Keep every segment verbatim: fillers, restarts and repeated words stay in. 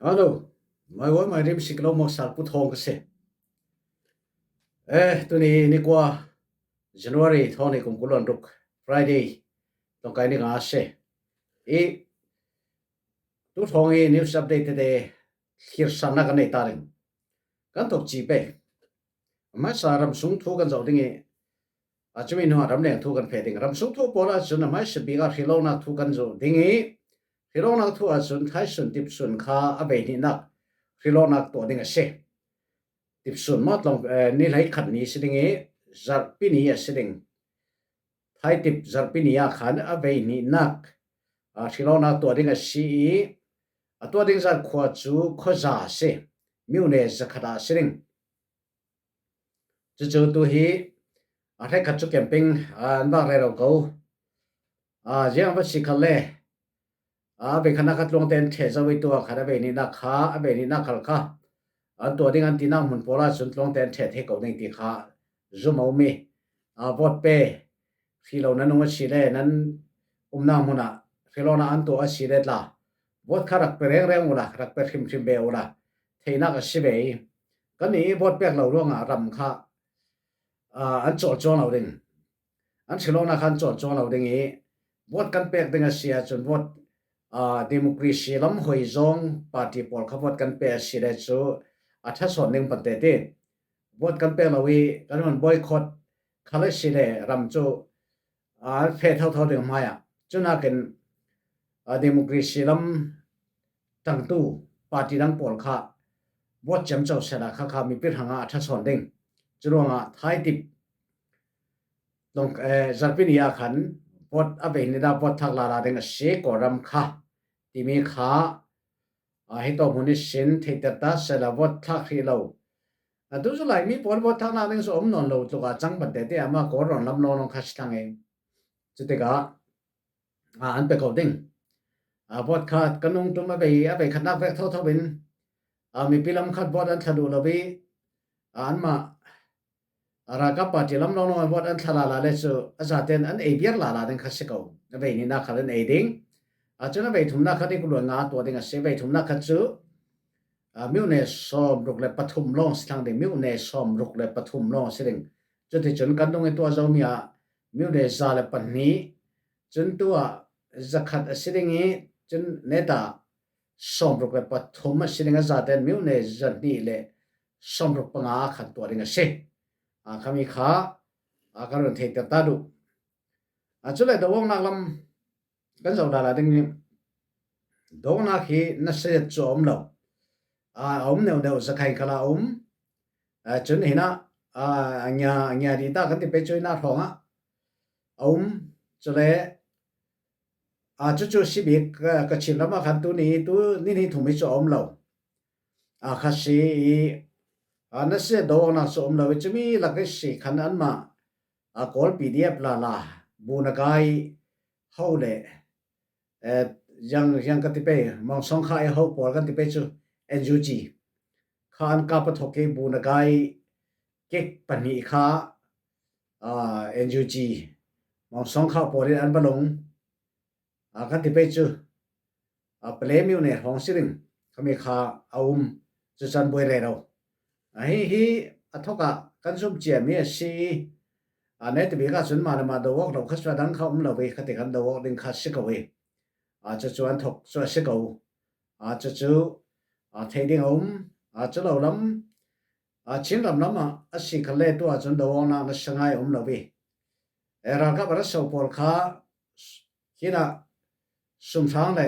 Hello, my one, my name is Siklo Moksal Pu Thawng ka si. Eh, tuni ni kua January thawng ni kum kul le ruk, Friday, tawngkai ni nga si. I tu thawng i news update te te thlir sanna kan nei ta ding. Kan tok ci pe. Masa ram sung thu kan zo ding i, a cumi hnuah ramleng thu kan feh ding. Ram sung thu pawl ah cun a hmaisa bik ah hrilawknak thu kan zoh ding i, hrilawknak thu ah cun thaisun tipsun kha a vei hnihnak hrilawknak tuah ding a si. Tipsun maw tlawng, eh, ni hleikhat ni si ding i, zarhpi ni a si ding. Thaitip zarhpi ni ah khan a vei hnihnak, ah, hrilawknak tuah ding a si i, a tuah ding zarh khua cu khuaza a si. Myone zakhat ah a si ding. Cucu tu hi, a hrekkhat cu camping, ah, an vak rero ko. Ah, ziang va si khalle, ah, a vei khatnak kha tluang tein ṭheh zo i tu ah khan a vei hnihnak kha, a vei hnihnak khal kha an tuah ding an tinak hmun pawl ah cun tluang tein ṭheh thei ko ding ti kha zum a um i, ah, vote pe hrih lo nan um a si le nan umnak hmun ah hrilawknak an tuah a si le tla, vote kha rak pe rengreng ula, rak pe hrimhrim ve ula, theihnak a si ve i, kannih i vote pek lo ruangah ram kha, ah, an cawlcawng lo ding. An hrilawknak kha an cawlcawng lo ding i, vote kan pek ding a si ahcun vote, ah, democracy lam hoi zong party pawl kha vote kan pek a si le cu a ṭha sawn ding pante ti. Vote kan pek lo i kan hun boycott khal a si le ram cu, ah, an feh thotho ding hmai ah. Cunakin, ah, democracy lam tangtu party dang pawl kha vote ciamco sehla kha kha mipi hrangah a ṭha sawn ding. Curuangah thaitip tlawng, eh, zarhpi ni ah khan vote a vei hnihnak vote thlak lala ding a si Kawlram kha timi kha, ah, hi tawk hmun ihsin theihter ta sehla vote thlak hrih lo. Atu cu Laimi pawl vote thlaknak ding cu a um nawn lo tluk ah cang pante ti amah Kawl rawn lam lawnglawng kha si thlang i. Cutikah, ah, an pe ko ding. Ah, vote kha kan nung tum a vei, a vei khatnak vek thotho in, ah, mipi lam khat vote an thla duh lo i, ah, anmah ralkap party lam lawnglawng ah vote an thla lala le cu a zaten an ei viar lala ding kha si ko. A vei hnihnak kha an ei ding. Ah, cun a vei thumnak kha ni kul le nga tuah ding a si. A vei thumnak kha cu, ah, myone sawmruk le pathum lawng si thlang ding. Myone sawmruk le pathum lawng si ding. Cuticun kan nung i tuah zomi ah myone za le pahnih, cun tu ah zakhat a si ding i, cun neta sawmruk le pathum a si ding a zaten myone zahnih le sawmruk panga a khan tuah ding a si. Ah, khami kha, ah, kan run theihter ta duh. Ah, cule do awknak lam kan zoh lala ding i, do awknak hi nasa zet cu a um lo. Ah, a um neuh neuh, zakhain khal a um. Ah, cun hinah, ah, a ngia, a ngia dih ta kan ti pei cu hinah hrawngah a um. Cule, ah, cucu si bik, ah, Kachin ram ah khan tu ni, tu ni hnih thum hi cu a um lo. Ah, kha si i, ah, nasa zet do awknak cu a um lo i, cumi lak i si khan anmah, ah, Kawl P D F lala, bu na kai ho le, eh, ziang, ziang kan ti pei, Mawngsawng kha i ho pawl kan ti pei cu N U G kha an kap a thawk i bu na kai kik pahnih kha, ah, N U G, Mawngsawng kha pawl in an va lung, ah, kan ti pei cu, ah, Pale myone hrawng si ding khami kha a um, cu cun buai rero. Ah, hi, hi a thawk ah kan zum ciami a si i, ah, netabik ah cun mah le mah do awk lo kha cu a dang kha um lo i, khati khan do awk ding kha si ko i, ah, cucu an thawk cu a si ko. Ah, cucu, ah, theih ding a um, ah, cu lo lam, ah, Chin ram lam ah a si khalle tu ah cun do awknak nasa ngai a um lo i, eh, ralkap a ra so pawl kha hinah sumhrang le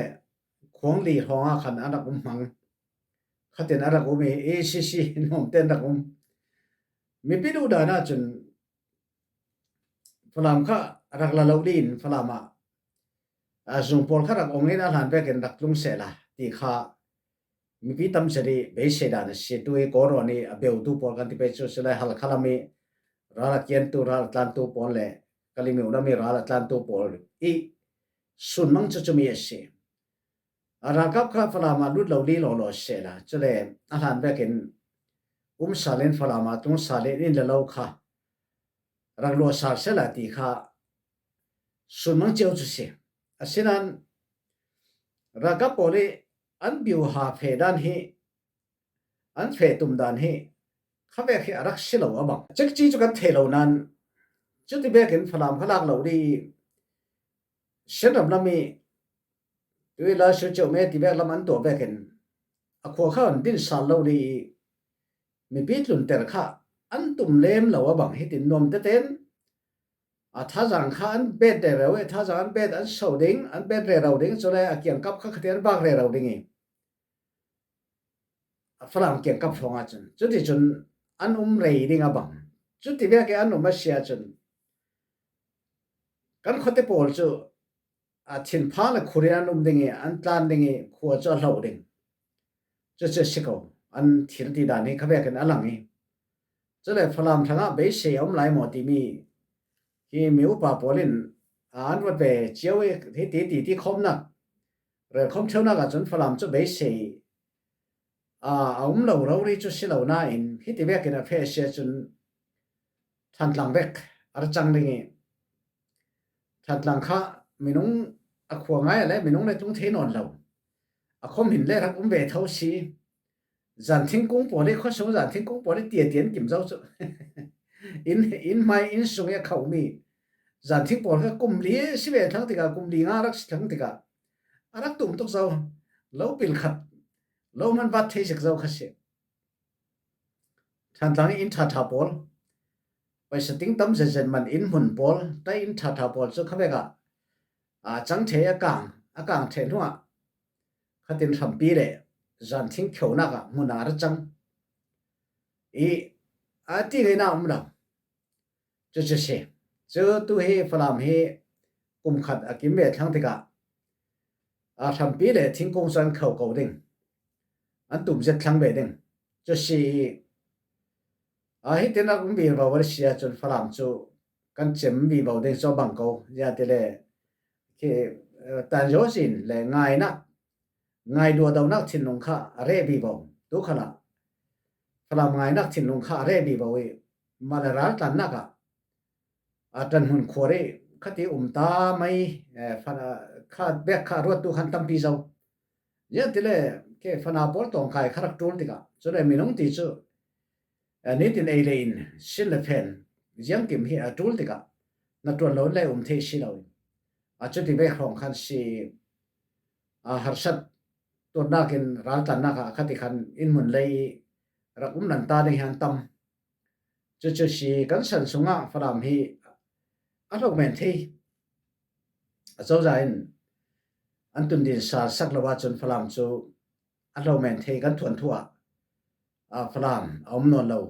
khuangli hrawng ah khan an rak um hmang. Khatin a rak um i, A C C nuam te an rak um. Mipi duhdan ah cun Falam kha rak la lo dih in Falam ah, ah, zung pawl kha rak ong in a hlan vekin rak tlung sehla ti kha mipi tam zet i beisei dan a si. Tu i Kawlrawn i a beutu pawl kan ti pei cu si le Halkha lam i ral a kiantu, ral a tlantu pawl le Kalemyo lam i ral a tlantu pawl i sunmang cu cumi a si. A ralkap kha Falam ah lut lo li lawlaw sehla, cule a hlan vekin um sal in Falam ah tlung sal in inn le lo kha rak luah sal sehla ti kha sunmang cio cu si. Asinain ralkap pawl i an biuha feh dan hi, an feh tum dan hi khavek hi a rak si lo a bang. Cekci cu kan thei lo nan, cuti bekin Falam kha lak lo dih i, Shan ram lam i tui la shu ceuh me ti bek lam an tuah bekin a khua kha an din sal lo dih i, mipi tlunter kha an tum lem lo a bang hitin nuam teten a thazang kha an bet rero i, thazang an bet an so ding, an bet rero ding, cule a kiangkap kha khati an bak rero ding i, a Falam kiangkap hrawng ahcun cuticun an um rei ding a bang. Cuti vek i an um a si ahcun kan khuate pawl cu a thinpha le khur in an um ding i, an tlan ding i, khua cu a hloh ding. Cucu a si ko, an thil ti dan hi khavekin a lang i, cule Falam hrangah beisei a um lai maw timi hi mi upa pawl in, a, an ruat ve cio i, hiti titi khawmnak, relkhawm ṭheunak ahcun Falam cu beisei, a, a um lo rori cu si lo nain, hiti vekin a feh a si ahcun Thantlang vek a ra cang ding i, Thantlang kha minung a khua ngai le minung le tung thei nawn lo. A khuamin le rak um ve tho si. Zan thingkung pawl i, khuasung zan thingkung pawl i tiatian kim zo cu. Inn, inn hmai, inn sung i a khomi zan thing pawl kha kum li si ve thlang tikah, kum li nga rak si thlang tikah a rak tum tuk zo. Lo pil khat, lo man vat thei zik zo kha si. Thantlang i inn ṭhaṭha pawl, paisa ting tam zetzetman inn hmun pawl, ta inn ṭhaṭha pawl cu khavek ah, a, cang ṭheh a kang, a kang ṭheh hnuah khatin hrampi le zan thing kheunak ah hmun a ra cang i, a ti ngeina um lo. Cucu si. Cu tu hi Falam hi kum khat a kim ve thlang tikah, a, hrampi le thingkung cu an kho ko ding, an tum zet thlang ve ding. Cu si i, a, hitin a um vivo a si ahcun Falam cu kan cem vivo ding cu a bang ko. Ziahtile khi, eh, tanzawzin le ngainak, ngaiduahdohnak thinlung kha a reh vivo. Tu khalah Falam ngainak thinlung kha a reh vivo i, mah le raltlannak ah, a, ṭanhmun khuar i khati um ta mai, eh, fa-, kha bek kha ruattu khan tampi zo. Ziahtile ke fana pawl tawngkai kha rak ṭul tikah, cule minung ti cu, eh, nitin ei le in sin le phen ziangkim hi a ṭul tikah na ṭuan lo le um thei si lo. A, cuti vek hrawng khan si, a, harsat tuarnak in raltlannak ah khati khan inn hmun lei rak um nan ta ding hi an tam. Cucu si kan san sungah Falam hi a hlo men thei. A cozah in an tundin sal sak lo ahcun Falam cu a hlo men thei kan thuanthu ah, a, Falam a um nawn lo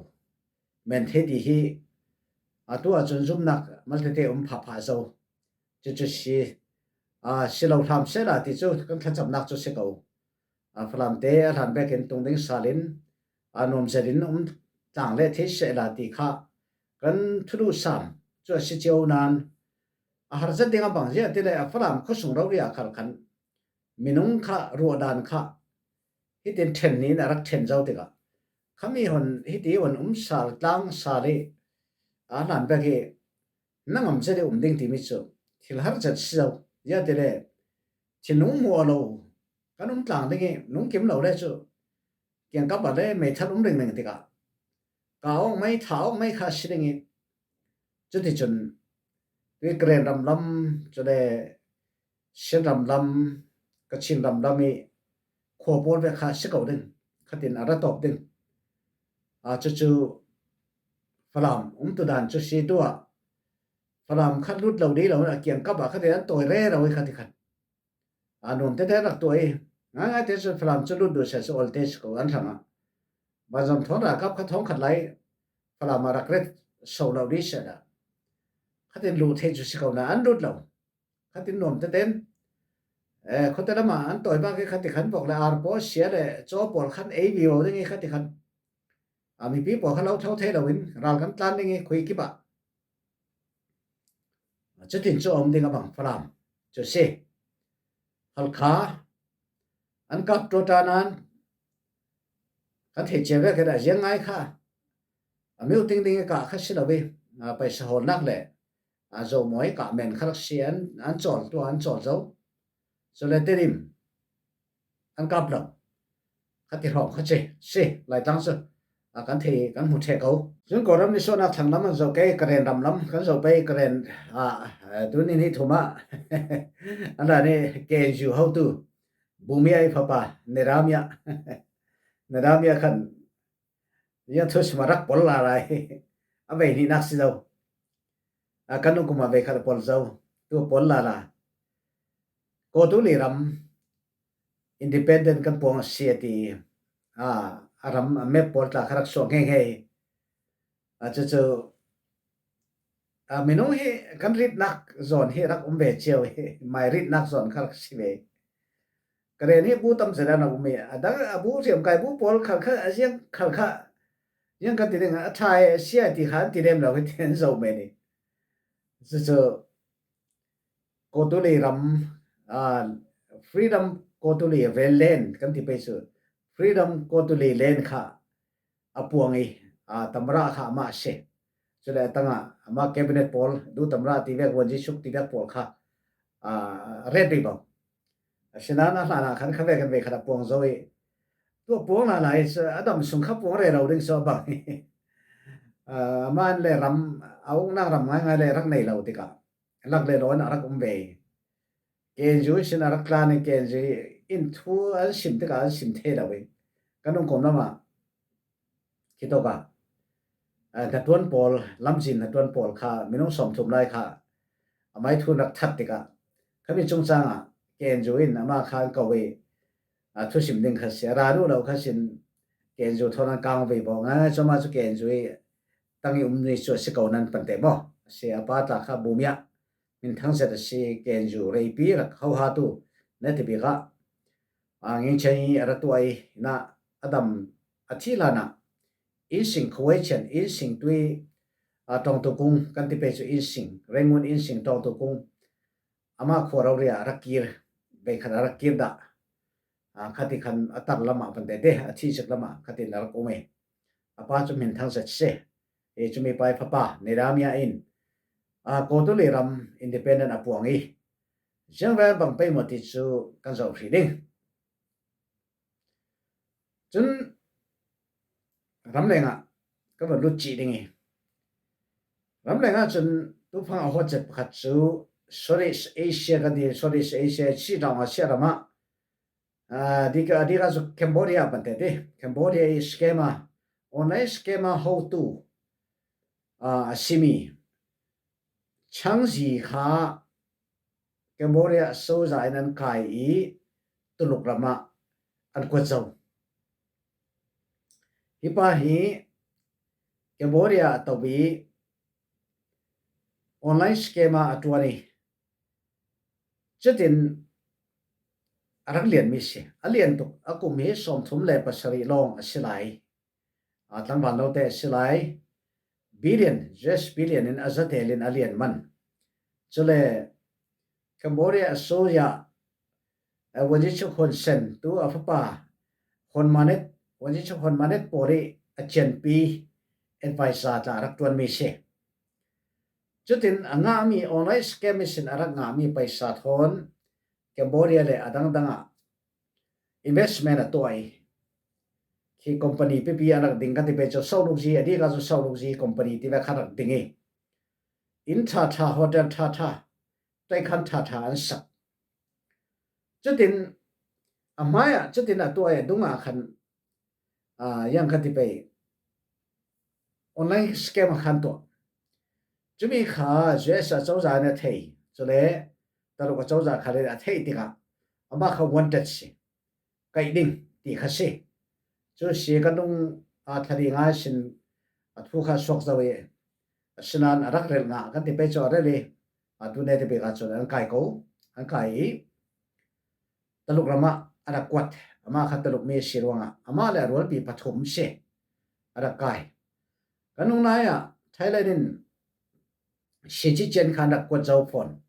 men thei ti hi, a, tu ahcun zumnak malte te um phapha zo. Cucu si, a, si lo hram sehla ti cu kan thlacamnak cu si ko. A, Falam te a hlan vekin tung ding sal in, a, nuam zet in um tlang le thei sehla ti kha kan thulu sam cu a si cio nan a har zet ding a bang ziah ti le a Falam khuasung rori ah khal khan minung kha ruahdan kha hitin ṭhen nin a rak ṭhen zo tikah khami hon hiti hon um sal tlang sal i a hlan vek hi na ngam zet i um ding timi cu thil har zet si zo. Ziahtile thinlung hmuh lo kan um tlang ding i lungkim lo le cu kiangkap ah le meithal um ringring tikah ka awk mai, tha awk mai kha si ding i, cuticun tui Karen ram lam, cule Shan ram lam, Kachin ram lam i khua pawl vek kha si ko ding, khatin a ra tawp ding. A, cucu Falam umtu dan cu si tu ah Falam kha lut lo dih lo in a kiangkap ah khatin an tawi rero i khati khan a nuam tete rak tuah i, ngaingai te cun Falam cu lut duh seh cu olte si ko an hrangah. Banzam thawn ralkap kha thawng khat lai Falam ah rak ret so lo dih seh dah. Khatin luh thei cu si ko na an lut lo. Khatin nuam teten, eh, khuate lamah an tawi bak i khati khan vok le ar pawl sia le caw pawl khan ei vivo ding i khati khan a mipi pawl kha lo tho thei lo in ral kan tlan ding i khui kip ah cutin cu a um ding a bang Falam cu si. Halkha an kap ṭawṭa nan kan theih cia vek a ziang ngai kha a miu ting ding i kah kha si lo i, a, paisa hawlnak le, a, zohmawi kah men kha rak si an, an cawl tu an cawl zo. Cule Tedim an kap lo. Kha ti hrawm kha che si, Laitlang chu a kan thei, kan hmu ṭheh ko. Chun Kawlram nisuahna thlang lam an zoh kei, Karen ram lam kan zoh pei, Karen a, a, tunin hi thuma an ra ni, K N U hotu Bumia i fapa Neramia, Neramia khan yang thusim a rak pawl la lai a, vei hnihnak si zo. A, kan nung kum a vei khat a pawl zo, tu a pawl la la. Kawtuli ram independent kan puang a si a ti, a, a ram a map pawl tla kha rak suak ngei ngei. A, cucu, a, minung hi kan ritnak zawn hi rak um ve cio hi, mai ritnak zawn kha rak si ve. Karen hi bu tam zet an a um i, a dang a bu hriamkai bu pawl khal kha, a ziang khal kha, ziang kan ti ding a, a ṭha e, a sia ti kha an ti lem lo hi ti an zoh men i. Cucu, Kawtuli ram, a, Freedom Kawtuli Land kan ti pei cu, Freedom Kawtuli Land kha a puang i, a, tamra kha amah a si. Cule a tangah amah cabinet pawl, du tamra ti vek, Wanji Suk ti vek pawl kha, a, a ret rih bang. Asinain a hlanah khan kha vek in vei khat a puang zo i, tu a puang la lai, a dam sung kha puang rero ding so a bang. A, amah in le ram, a uknak ram ngaingai le rak nei lo tikah, lak le lawn a rak um ve. K N U sin a rak tlan i, K N U in thu an sim tikah an sim thei lo i, kan nung kum lamah khitawk ah, a, hnaṭuan pawl, lamzin hnaṭuan pawl kha minung sawmthum lai kha a mai thu rak that tikah, khami cungcang ah K N U in amah kha an ko i, a, thusim ding kha si, a ra duh lo kha sin K N U thawn an kang ve bawk ngai, cuamah cu K N U i tang i um ni cu a si ko nan pante maw? A si, a pa tla kha Bumia Minthang zet a si, K N U reipi rak hohatu na ti bik ah, a, Ngingchei a ra tuai na a dam a thi hlanah Insing khuai chian, Insing tui, a, Tawngtukung kan ti pei cu Insing, Rangoon Insing Tawngtukung, amah khua rori ah a rak kir, vei khat a rak kir dah, a, khati khan a tar lamah pante te, a thihzik lamah khatin a rak um e. A pa cu Minthang zet si. E, cumi pa i fapa Neramia in, a, Kawtuli ram independent a puang i, ziangvel bang pei maw ti cu kan zoh hrih ding. Cun ramleng ah ka va lut cih ding i, ramleng ah cun tufang a hawt zet pakhat cu Southeast Asia kan ti, Southeast Asia, Chin ram, Asia ram ah, a, dika, dika cu Cambodia pante ti, Cambodia i scammer, online scammer hotu, a, a simi Changzi kha Cambodia soja in an kai i Tuluk ram ah an kuat zo. Hi pa hi Cambodia a to i online scammer a ṭuan i, cutin a rak lianmi si. A lian tuk a kum hi sawmthum le pasarih lawng a si lai. A, tlangval note a si lai. Billion, U S billion in a zatel in a lian man. Cule Cambodia a soja, a, Win Win Chuk Hun Sen tu a fapa Hun Manet, Win Win Chuk Hun Manet pawl i a cianpi advisor tla a rak ṭuanmi si. Cutin a ngahmi online scam ihsin a rak ngahmi paisa thawn Cambodia le a dangdang ah investment a tuah i, khi company pipi a rak ding kan ti pei cu Solukzi, a dika cu Solukzi company ti vek kha rak ding i, inn ṭha ṭha, hotel ṭha ṭha, tuaikhan ṭha ṭha an sak. Cutin a hmaiah cutin a tuah i, a dungah khan, a, yang kan ti pei online scam a khan tuah. Cumi kha U S a cozah in a thei, cule Tuluk a cozah khal in a theih tikah amah kha wanted si, kaih ding ti kha si. Cu si ka nung, a, thla ding a sin a thu kha suak zo i, asinain a rak relh ngah kan ti pei cu a relh i, a, tune ti bik ah cun an kai ko, an kai i, Tuluk ram ah a rak kuat. Amah kha Tuluk mi a si ruangah amah le a rualpi pathum si a rak kai. Kan nungnai ah Thailand in Sici Cian kha an rak kuat zo fawn.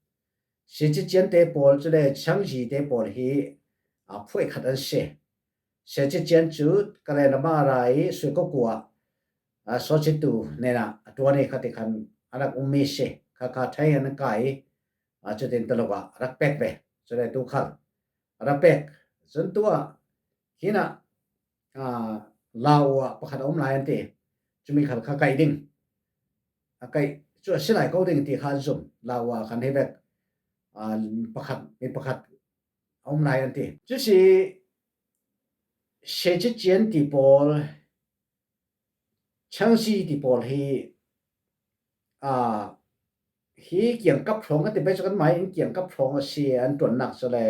Sici Cian te pawl cule Changzi te pawl hi, a, phuai khat an si. Sici Cian cu Karen ram ah a ra i Suikokua, a, Sawcitu hnenah a ṭuan i khati khan a rak ummi si. Kha kha Thai an kai i, a, cutin Tuluk ah a rak pek ve. Cule tu khal a rak pek. Cun tu ah Hinah, aa, Lau ah pakhat a um lai an ti. Cumi khal kha kaih ding. A kaih cu a si lai ko ding ti kha an zum. Lau ah khan hi vek, aa, pakhat, mi pakhat a um lai an ti. Cu si Shecician ti pawl, Changsi ti pawl hi, aa, hi kiangkap hrawng a ti pei cu kan mai in kiangkap hrawng a si an ṭuannak cu le,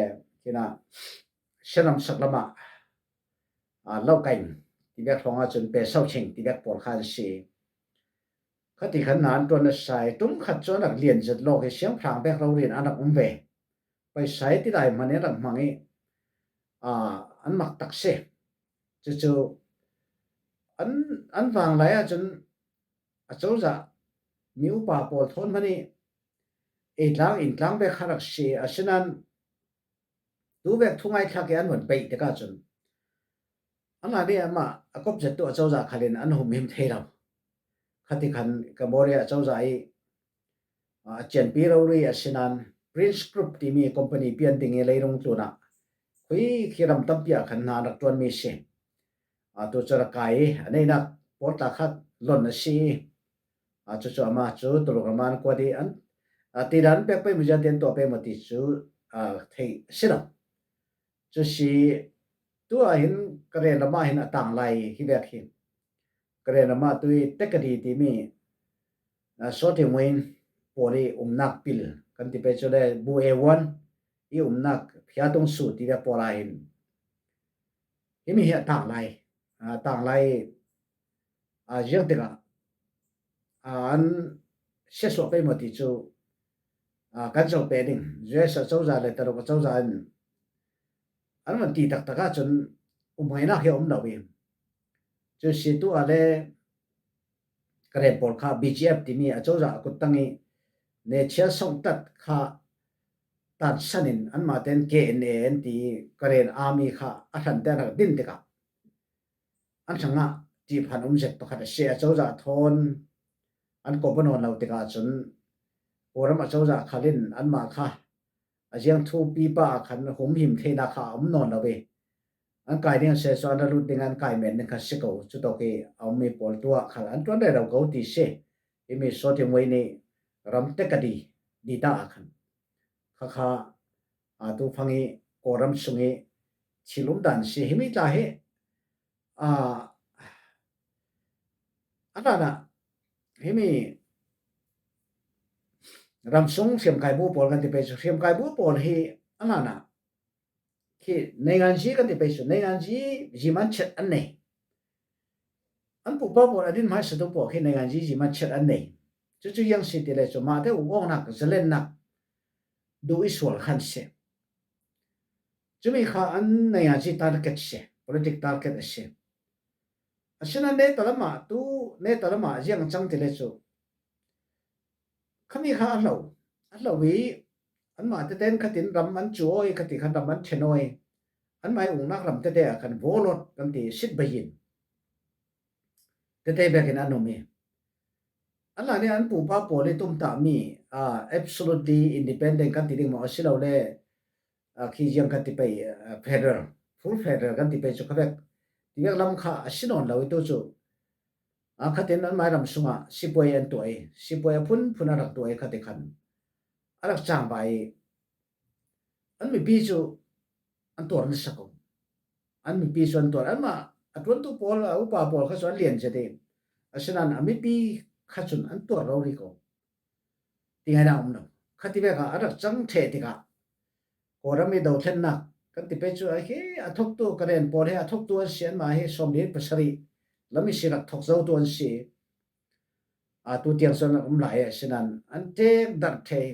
hinah, Shanam sak lamah, aa, Laukain ti vek hrawng ahcun Pe Sauching ti vek pawl kha an si. Khati khan hna an ṭuan a sai, ṭum khat cu an rak lian zet lawk i siangpahrang pek rori in an rak um ve. Paisa i ti lai hmanh in an rak hmang i, aa, an mak tak si. Cucu an, an vang lai ahcun a cozah mi upa pawl thawn hmanh i eitlang intlang ve kha rak si, asinain tu vek thungai thlak i an van beih tikah cun an lai nih amah a kop zet tu a cozah khal in an humhim thei lo. Khati khan Cambodia a cozah i, aa, a cianpi rori asinain Prince Group timi company pian ding i leirung tlunah khui khi ram tampi ah khan hna rak ṭuanmi si. Aa, tu cu rak kai i a neihnak pawl tla khat lon a si i, aa, cucu amah cu Tuluk ram ah an kuat i an, aa, tidan an pek pei maw, ziangtin an tuah pei maw ti cu, aa, theih a si lo. Cu si, tu ah hin Karen ram ah hin a tang lai hi vek hi. Karen ram ah tu i Tekadi timi, aa, Sotimwin pawl i umnak pil kan ti pei cu le Bu Ewan i umnak Phiatung Su ti vek pawl ah hin himi hi a tang lai, aa, tang lai, aa, ziang tikah, aa, an siasuah pei maw ti cu, aa, kan zoh peh ding. U S a cozah le Tuluk a cozah in an van ti taktak ahcun umhainak hi a um lo i, cu si tu ah le Karen pawl kha B G F timi a cozah a kut tang i nechia songtat kha tansan in anmah tein K N A an ti i Karen Army kha a hran te an rak din tikah an hrangah ṭihphan um zet pakhat a si. A cozah thawn an kawp a nawn lo tikah cun Kawlram a cozah khal in anmah kha a ziang thupi pa ah khan humhim theinak kha a um nawn lo i an kai ding a si cu an ra lut ding an kai men ding kha si ko. Cutawk i a ummi pawl tu ah khal an ṭuan rero ko ti si. Himi Sotimwin i ram Tekadi dita ah khan khakha, aa, tu fang i Kawlram sung i thil um dan si. Himi tla hi, aa, a hlanah himi ramsung hriamkaibu pawl kan ti pei cu, hriamkaibu pawl hi a hlanah khi neinganzi kan ti pei cu, neinganzi ziman chet an nei. An pupa pawl a din hmaisatu pawl khi neinganzi ziman chet an nei. Cucu ziang si ti le cu mahte uk awknak, zalennak duh i sual khan si. Cumi kha an neinganzi target si, politic target a si. Asinain neta lamah tu, neta lamah ziang a cang ti le cu khami kha a hlo, a hlo i anmah tete in khatin ram an cu aw i khati khan ram an ṭhen aw i anmah i uknak ram tete ah khan warlord kan ti, sitbayin tete vekin an um i an lai nih an pupa pawl i tumtahmi, aa, absolutely independent kan ti ding maw, asilole, aa, khi ziang kan ti pei, aa, federal, full federal kan ti pei cu kha vek, ti vek lam kha a si nawn lo i tu cu, aa, khatin anmah i ram sungah sipuai an tuah i sipuai a phunphun a rak tuah i khati khan a rak cangvai i an mipi cu an tuar nasa ko. An mipi cu an tuar, anmah a ṭuantu pawl, a upa pawl kha cu an lian zet i asinain a mipi kha cun an tuar rori ko. Ti ngaihnak um lo. Khati vek ah a rak cang ṭheh tikah Kawlram i dothlennak kan ti pei cu a hi a thawktu, Karen pawl hi a thawktu an si, anmah hi sawmli pasarih lam i si rak thawk zotu an si. Aa, tu tiang cu an rak um lai i asinain an ṭek darh ṭheh i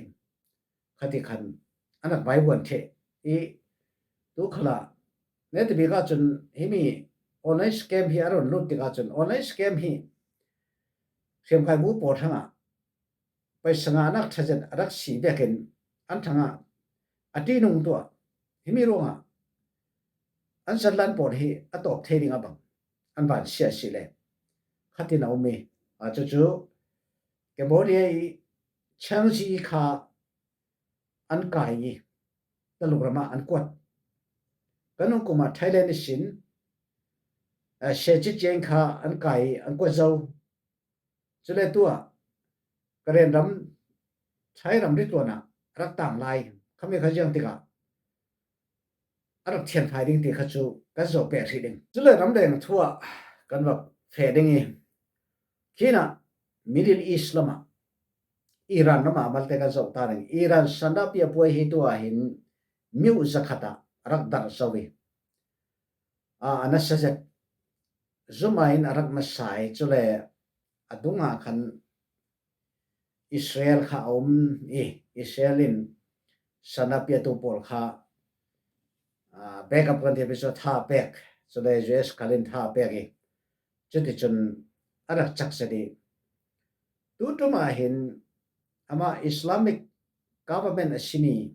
khati khan an rak vaivuan ṭheh i tu khalah netabik ahcun himi online scam hi a rawn lut tikah cun online scam hi hriamkaibu pawl hrangah paisa ngahnak ṭha zet a rak si vekin an hrangah a ṭihnung tuah. Himi ruangah an zanlan pawl hi a tawk thei ding a bang an van sia si le khatin a um i, aa, cucu Cambodia i Changzi kha an kai i Taluk ramah an kuat. Kan hong kum ah Thailand ihsin eh, She Zhijiang kha an kai, an kuat zo. Cule tua Karen ram, Thai ram ri tuanah a rak tang lai. Khami kha ziang tikah a rak thianfai ding ti kha cu kan zoh pek hrih ding. Cule ramleng thu ah kan va feh ding i, khinah Middle East lamah, Iran lamah malte kan zoh ta ding. Iran sanapia puai hi tu ah hin miuh zakhat ah a rak darh zo i, a, a nasa zet zuma in a rak nasa i, cule a dungah khan Israel kha a um i, Israel in sanapiatu pawl kha, aa, backup kan ti pi cu tha pek, cule U S khal in tha pek i, cuticun a rak cak zet i, tutum ah hin amah Islamic government a simi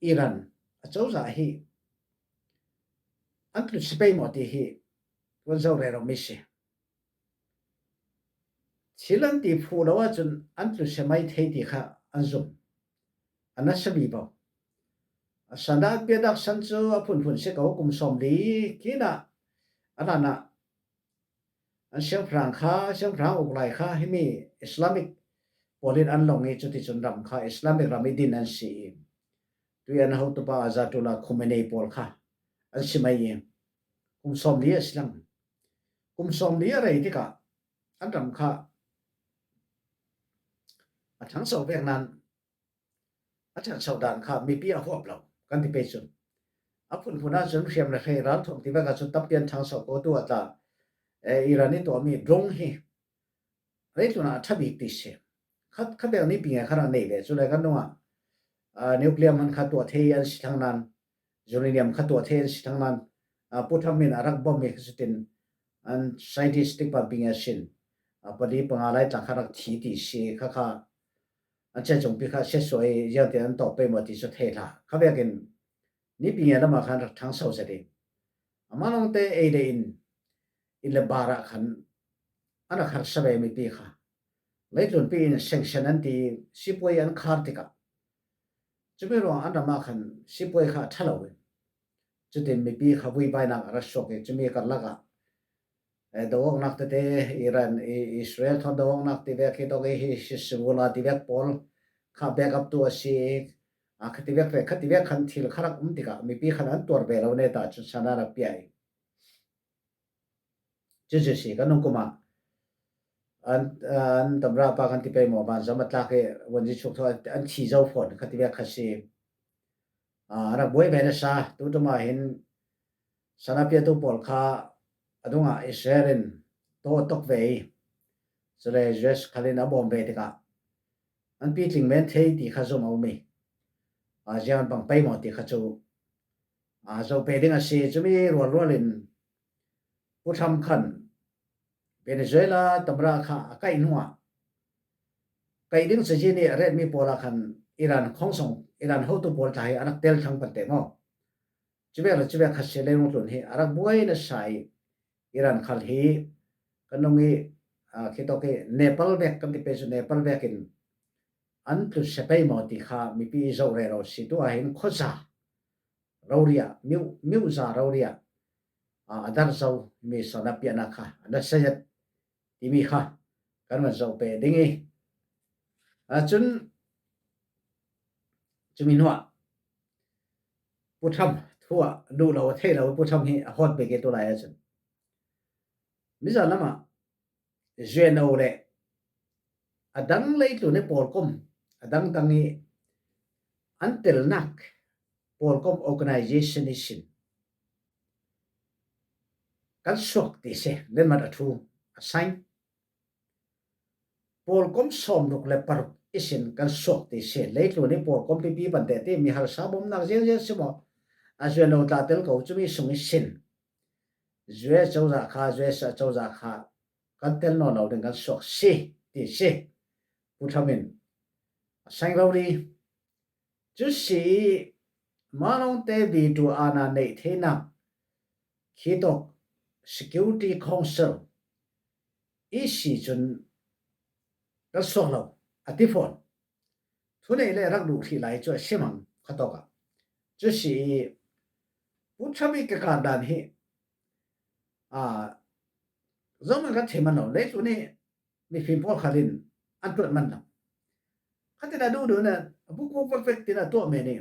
Iran a cozah hi an tlut si pei maw ti hi kan zoh rero mi si. Thil an ti phu lo ahcun an tlu se mai thei ti kha an zum. A nasa mi bo. A sana an pianak san cu a phunphun si ko, kum sawmli khinah a hlanah an siangpahrang kha, siangpahrang uk lai kha himi Islamic pawl in an long i, cuticun ram kha Islamic ram i din an si i, tui an hotupa Azatullah Khamenei pawl kha an si mai i, kum sawmli a si lang. Kum sawmli a rei tikah an ram kha a ṭhangso vek nan, a ṭhangso dan kha mipi a huap lo kan ti pei cun, a phunphun ahcun hriamhre hre ralthuam ti vek ahcun tampi an ṭhangso ko tu a tla, eh, Iran i tuahmi drone hi leitlun ah a ṭha bik ti si. Kha, kha bek nipi nge kha rak nei ve. Cule kan dungah, aa, nuclear hman kha tuah thei an si thlang nan, uranium kha tuah thei an si thlang nan, aa, Pu Trump in a rak bom i kha cutin an scientist tikpa bik nge sin, aa, pali panga lai tla kha rak thi ti si kha kha an cecungpi kha siasuai ziangtin an tawk pei maw ti cu thei hlah. Kha vekin nipi nge lamah khan rak ṭhangso zet i, amah lawngte ei le in, inn le bar ah khan an rak harsa ve mipi kha. Leitlunpi in sanction an ti, sipuai an khar tikah cumi ruang an ram ah khan sipuai kha a ṭha lo in, cutin mipi kha vuibainak a rak suak i, cumi karlak ah, eh, do-awknak tete, Iran, i-, Israel thawn do-awknak ti vek hi, dawk i hi, Hezbollah ti vek pawl kha backup tu a si i, a, khati vek ve, khati vek khan thil kha rak um tikah mipi khan an tuar ve lo neta cun sana rak pia i, cucu si kan nung kum ah an, an tamra pa kan ti pei maw, banzam a tlak i, wanzi chuk thaw an thi zo fawn khati vek kha si. A, a rak buai ve nasa, tutum ah hin sanapiatu pawl kha a dungah Israel in tawh tok ve i, cule U S khal in a bawm ve tikah an pitling men thei ti kha zum a um i, a, ziang an pang pei maw ti kha cu, a, zoh pe ding a si. Cumi rualrual in Pu Trump khan Venezuela tamra kha a kaih hnuah, kaih ding cazin i a retmi pawl ah khan Iran khawng sawng, Iran hotu pawl tla hi a rak tel thlang pante maw? Cuvek le cuvek kha si, leilung tlun hi a rak buai nasa i, Iran khal hi kan nung i, aa, khitawk i Nepal vek kan ti pei cu, Nepal vekin an tlut se pei maw ti kha mipi i zoh rero si. Tu ah hin khuaza rori ah, miuh, miuh za rori ah, aa, a darh zo mi sanapianak kha a nasa zet timi kha kan van zoh pe ding i, a, cun cumi hnuah Pu Trump thu ah duh lo, a theih lo Pu Trump hi a hawt bik i tu lai ahcun mizan lamah U N O le a dang leitlun i pawlkom a dangdang i an telnak pawlkom organization ihsin kan suak ti si, lenmat a thu a sign. Pawlkom sawmruk le paruk ihsin kan suak ti si. Leitlun i pawlkom pipi pante ti mi harsa bomnak ziangziang si maw? A U N O tla tel ko cumi sung ihsin U S cozah kha, U S a cozah kha kan tel nawn lo ding kan suak si ti si. Pu Trump in a sign rori. Cu si i, mah lawngte veto aana neih theinak khitawk Security Council i si cun kan suak lo a ti fawn. Thuneih le rak duh hrih lai cu a si mang kha tawk ah. Cu si i, Pu Trump i ka kar dan hi a, zohman kan thei man lo, leitlun hi mifim pawlkhat in an tuat man lo. Khatin a duhduh in a bukuk vekvek tin a tuah men hi,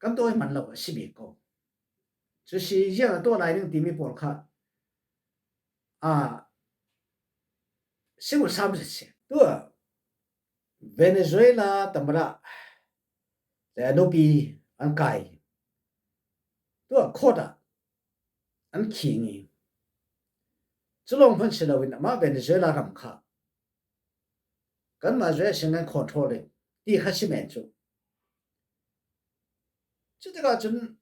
kan tuah hi man lo a si bik ko. Cusi ziang a tuah lai ding timi pawl kha a, si uh sam zet si. Tua Venezuela tamara le a nupi an kai. Tua khawt ah an khing hi. Culawng hman si loin amah Venezuela ram kha kanmah zuai a sin kan control hi ti kha si men cu. Cutikah cun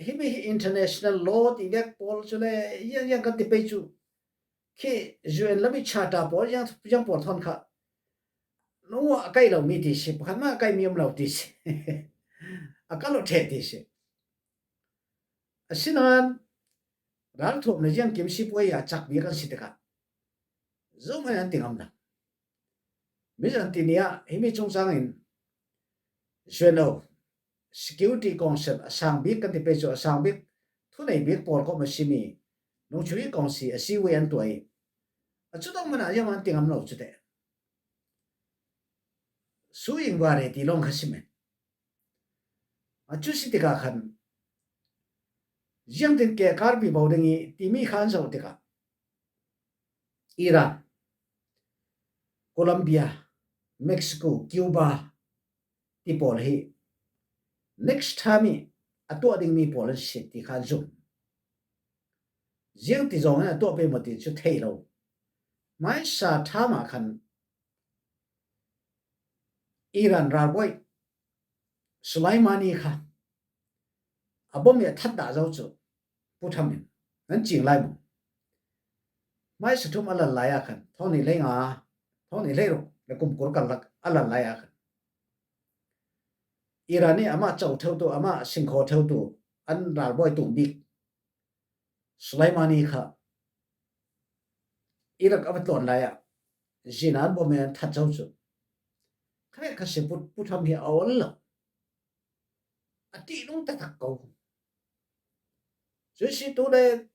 himi hi international law ti vek pawl cu le ziangziang kan ti pei cu khi U N lam i charter pawl ziang, ziang pawl thawn kha nu a kai lo mi ti si, pakhat mah a kai mi um lo ti si. A ka lo ṭheh ti si. Asinain ralthuam le ziangkim sipuai a cak bik an si tikah zohman an ti ngam lo. Mizan ti ni ah himi cungcangin U N O Security Council a sang bik kan ti pei cu a sang bik thunei bik pawl kawm a simi nungchui kawngsi a si ve an tuah i a cu dong hmanah ziangman an ti ngam lo cu teh. Su ing vare ti lawng kha si men. A cu si tikah khan ziangtin ke kar vivo ding i timi kha an zoh tikah Iran, Colombia, Mexico, Cuba ti pawl hi next time i a tuah dingmi pawl an si ti kha an zum. Ziang ti zawngin a tuah pei maw ti cu thei lo. Hmaisa ṭha mah khan Iran ralbawi Soleimani kha a bom i a that dah zo cu Pu Trump in nan cing lai maw? Hmaisa thum a lal lai ah khan thawng nih hlei nga, thawng nih hlei ruk le kum kul karlak a lal lai ah khan Iran nih amah co theutu, amah singkhaw theutu an ralbawi tum bik Soleimani kha Iraq a va tlawn lai ah zina an bom i an that zo cu kha kha si Pu, Pu Trump hi a ol lo. A ṭihnung taktak ko. Cusi tu le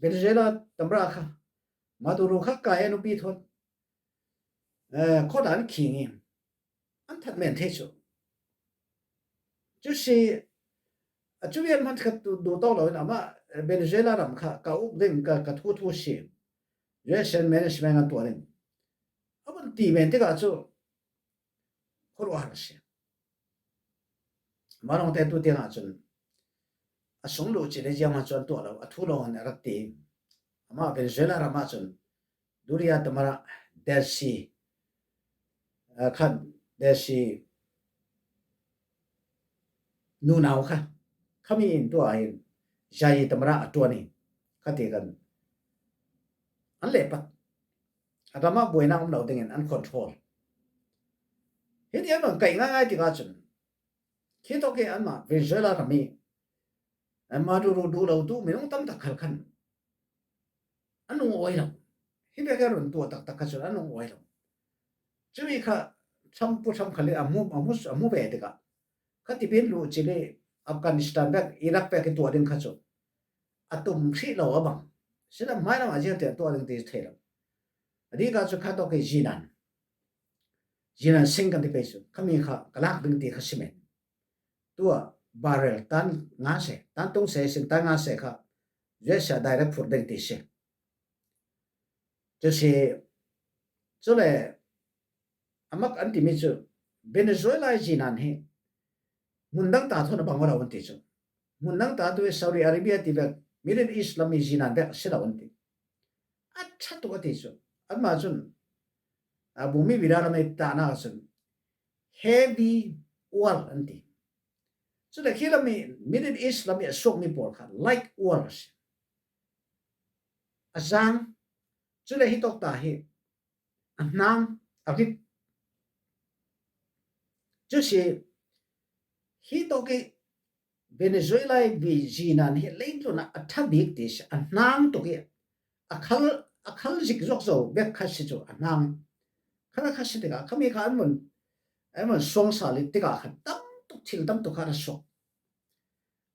Venezuela tamra kha Maduro kha kai a nupi thawn, eh, khawt ah an khing i an that men thei cu. Cusi a cu vial hman khat duh tawk loin amah Venezuela ram kha ka uk ding, ka, ka thu thu si. U S management an tuah ding a vun ti men tikah cu khuaruahhar a si. Mah lawngte tu tiangah cun a sung luh cih le ziangah cun tuah lo, a thu lawngin a rak ti. Amah Venezuela ram ah cun Duria tamara Delcy, ah, khan Delcy nunau kha khami in tuah in Jair tamara a ṭuan i kha ti kan an lehpat. A ram ah buainak um lo dingin an control. Hiti an van kaih ngaingai tikah cun khi tawk hi anmah Venezuela ram i Maduro duh lo tu minung tam tak khal khan an nung awi lo. Hi vek a run tuah taktak kha cun an nung awi lo. Cumi kha Trump, Pu Trump khal in a hmu, a hmu, a hmu ve tikah kha tipin luh cili Afghanistan vek, Iraq vek i tuah ding kha cu a tum hrih lo a bang. Sina hmailam ah ziangtiang tuah ding ti thei lo. A dikah cu kha tawk i zinan, zinan sing kan ti pei cu khami kha ka lak ding ti kha si men. Tua barrel tan nga se, tan tung se, sin tan nga se kha U S a direct phurh ding ti si. Cusi, cule a mak an timi cu Venezuela i zinan hi hmun dang ta thawn a bang aw lo an ti cu. Hmun dang ta tu i Saudi Arabia ti vek, Middle East lam i zinan vek a si lo an ti. A ṭha tuk a ti cu. Anmah cun a bumi vida lam i tahnak cun heavy oil an ti. Cule khi lam i Middle East lam i a suakmi pawl kha light oil a si. A zang, cule hi tawk ta hi a hnang, a rit. Cusi hi tawk i Venezuela i vi zinan hi leitlun ah a ṭha bik ti si, a hnang tuk i a khal, a khal zik zuak zo bek kha si cu a hnang. Kha kha si tikah khami kha an vun, an vun suang sal i tikah kha tam tuk, thil tam tuk kha a suak.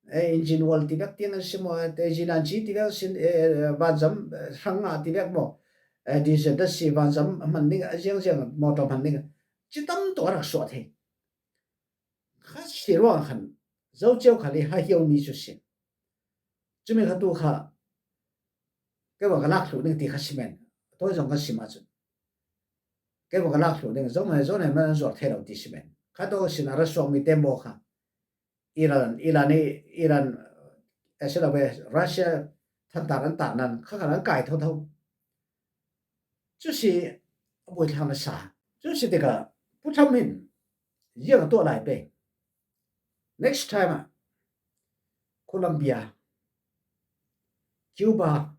eh, engine oil ti vek tiang an si maw, eh, jinan chi ti vek sin, eh, vanzam, eh, hrang nga ti vek maw, eh, diesel da si vanzam hman ding, a ziang ziang motor hman ding, ci tam tawh a rak suah thei. Kha si ruang khan, zo ceu kha li ha hiau mi cu si. Cumi kha tu kha, kei va ka lak thluh ding ti kha si men. Tawi zong ka sim ahcun. Kei va ka lak thluh ding, zo men, zo nen man an zuar thei lo ti si men. Kha tawk sin a ra suak mi tembaw kha. Iran, Iran i, Iran, eh, si lo ve, Russia thantar an tah nan, kha khan an kai thotho. Cu si a buaithlak na sa. Cu si tikah Pu Trump in ziang a tuah lai pei. Next time ah Colombia, Cuba,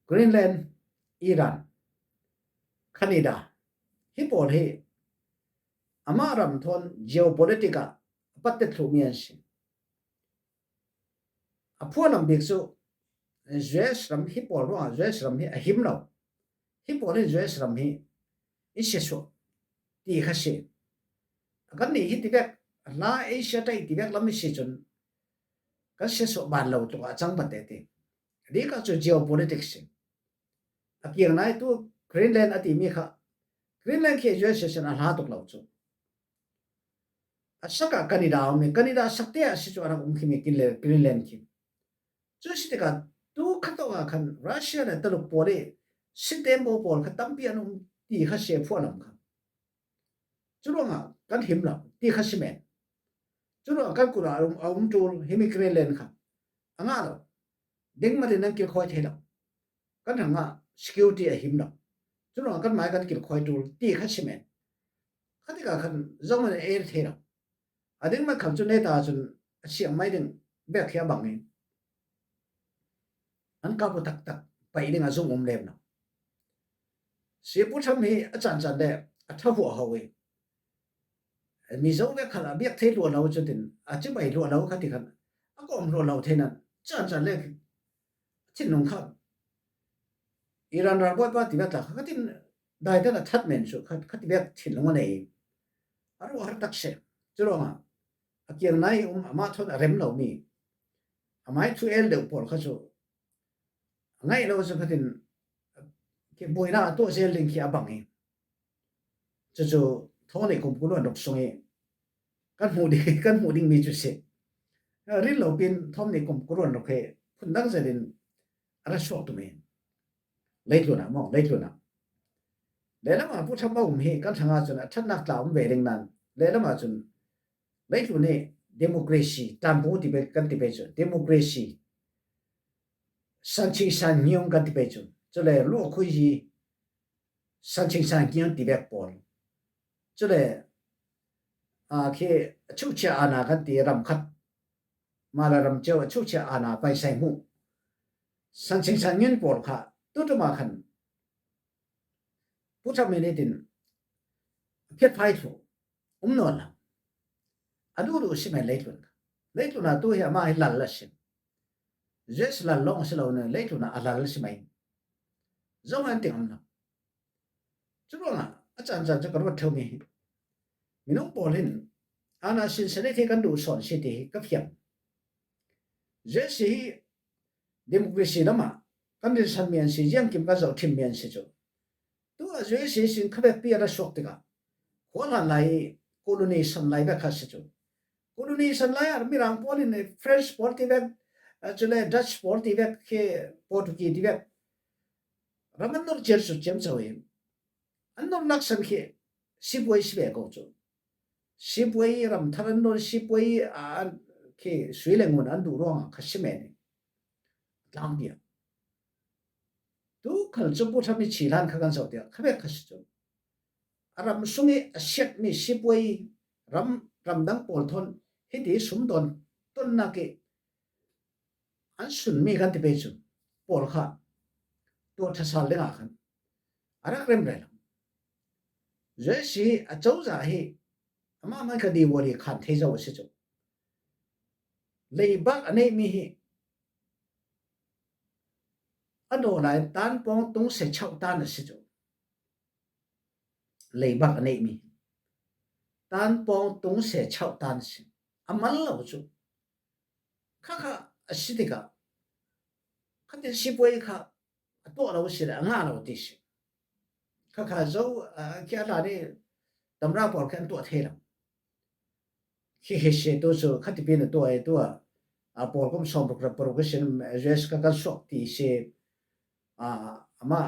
Greenland, Iran, Canada, hi pawl hi amah ram thawn geopolitic ah a patte thluhmi an si. A phuahlam bik cu U S ram hi pawl ruangah U S ram hi a him lo. Hi pawl hi U S ram hi i siasuah ti kha si. Kan nih hi tivek, hla Asia tei tivek lam i si cun kan siasuah ban lo tluk ah a cang ban te ti. Dikah cu geopolitics si. A kiang nai tu Greenland a timi kha, Greenland khi U S a sin a hla tuk lo cu. A sak ah Canada a um i, Canada a sak te ah si cu a rak um khimi Greenland, Greenland khi. Cu si tikah tu kha tawk ah khan Russia le Taluk pawl i si tembaw pawl kha tampi an um ti kha si a phuahlam kha. Curuangah kan him lo ti kha si men. Curuangah kan kut ah a um, a um ṭul himi Greenland kha a ngah lo. Dingmat in an kilkhawi thei lo. Kan hrangah security a him lo. Curuangah kan mai kan kilkhawi ṭul ti kha si men. Kha tikah khan zohman a er thei lo. A dingmat kham cu neta cun a siang mai ding vek khi a bang i an kap uh taktak paih ding a zung um lem lo. Si Pu Trump hi a caan caan le a ṭha huahho i Mizo vek khan a biak thei luah lo, cutin a cibai luah lo kha ti khan a kawm luah lo thei nan caan caan le a thinlung kha Iran ralbawipa ti vek tla kha khatin daidan a that men cu kha, kha ti vek thinlung a nei. A ruah har tak seh. Curuangah a kiang nai um amah thawn a rem lomi a mai thu el deuh pawl kha cu a ngaih lo cu khatin buainak a tuah zel ding khi a bang i cucu thawng nih kum kul ruan ruk sung i kan hmuh ding, kan hmuh dingmi cu si. Ril lo pin thawng nih kum kul ruan ruk hi phundang zet in a ra suak tum i leitlun ah maw, leitlun ah lehlam ah Pu Trump a um hi kan hrangah cun a ṭhatnak tla um ve ding nan lehlam ah cun leitlun i democracy ṭanpu ti pei kan ti pei cu democracy sanching sanhniung kan ti pei cu cule luahkhui hi sanching sanhniung ti vek pawl cule a khi a chuhchia ana kan ti ram khat mah le ram cio a chuhchia ana paisai hmuh sanching sanhniung pawl kha tuṭum ah khan Pu Trump in nitin a phiatphai thluh um nawn lo. A duhduh si men leitlun kha. Leitlun ah tu hi amah hi lal a si. U S lal lawng a si lo, leitlun ah a lal a si mai. Zohman ting um lo. Curuangah a caan caan cu ka ruat ṭheumi hi minung pawl hin ana sinsanet hi kan duh sawn si ti hi ka fiang. U S hi democracy lamah kan rinsanmi an si, ziangkim kan zohṭhimmi an si cu. Tu a U S sin khavekpi a ra suak tikah khuahlan lai i colonization lai vek kha si cu. Colonization lai ah Mirang pawl in French pawl ti vek, cule Dutch pawl ti vek khi Portuguese ti vek ram an nor ciar cu ciamco i an nor laksan khi sipuai si ve ko cu. Sipuai ram thar an nor sipuai a khi sui le ngun an duh ruangah kha si men i tlangpi ah tu khal cu Pu Trump i chi hlan kha kan zoh tiah khavek kha si cu. A ram sung i a siatmi sipuai ram, ramdang pawl thawn hiti sumdawn tonnak i an sunmi kan ti pei cu pawl kha tuah ṭhasal dingah khan a rak remrel lo. U S hi a cozah hi amah hmanh kha diwali khan thei zo a si cu. Leibak a neihmi hi a daw lai tanpawng tung se chauh tan a si cu. Leibak a neihmi tanpawng tung se chauh tan a si. A mal lo cu. Kha kha a si tikah kha tin sipuai kha a tuah lo si le a ngah lo ti si. Kha kha zo a kia la ni tamra pawl kha an tuah thei lo. Khi he si tu su kha tipi na tuah e tuah a pawl kum sawm ruk rap paruk ka sin US ka kan suak ti si. Ama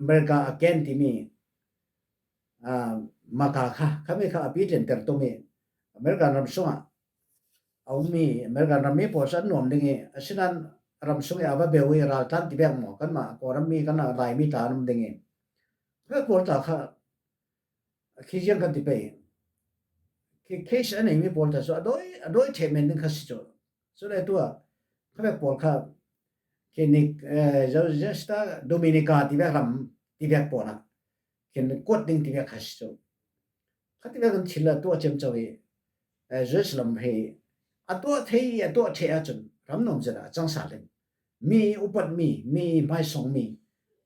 America a ken ti mi maka kha kha mi kha a pi tlen ter tu mi America ram sungah a um mi America ram mi pawl sa nuam ding i a sinan ram sung i a va beu i ral tan ti bek maw kan ma ko ram mi kan a lai mi ta num ding i ka ko ta kha khi ziang kan ti pei khi case a nei mi pawl ta so a doi a doi the men ding kha si cho so le tua kha bek pawl kha khi ni zo zesta Dominica ti bek ram ti bek pawl na khi ni kot ding ti bek kha si cho kha ti bek kan thil a tua chem cho i Jerusalem hei a tua thei a tua thei a chun ram nom zera a chang sa leng mi upat mi mi mai song mi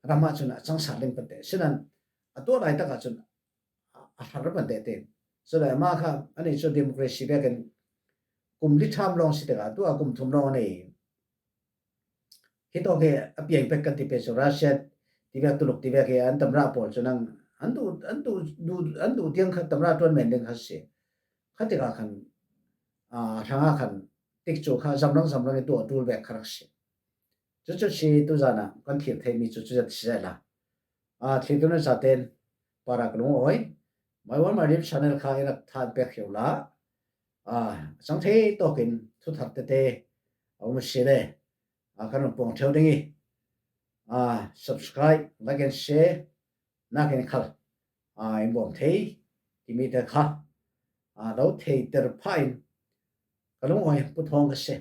ram a chun a chang sa leng pate sinan a tua lai tak a chun a har ban te te. So da ma kha ani so democracy bek en kum li tham long si te ka tu a kum thum long ani. Hi to ke a piang pek kan ti pe so Russia ti bek Tuluk ti bek ke an tamra pawl so nang an tu an tu du an tu tiang kha tamra tuan men ding kha si. Kha te ka khan a thanga khan tik chu kha zamrang zamrang tu a tul bek kha rak si. Chu chu si tu zana kan thil thei mi chu chu zat si la. A thil tu na sa ten para ka lung oi. Mai wan mai rim channel kha ina than pek hiu la. A chang thei to kin thu thar te te. A um si le. A kan pong theu ding i. A subscribe like and share. Na kin khal. A in bom thei. Ki mi te kha. A lo thei ter pha in. Ka lung oi pu thong ka se.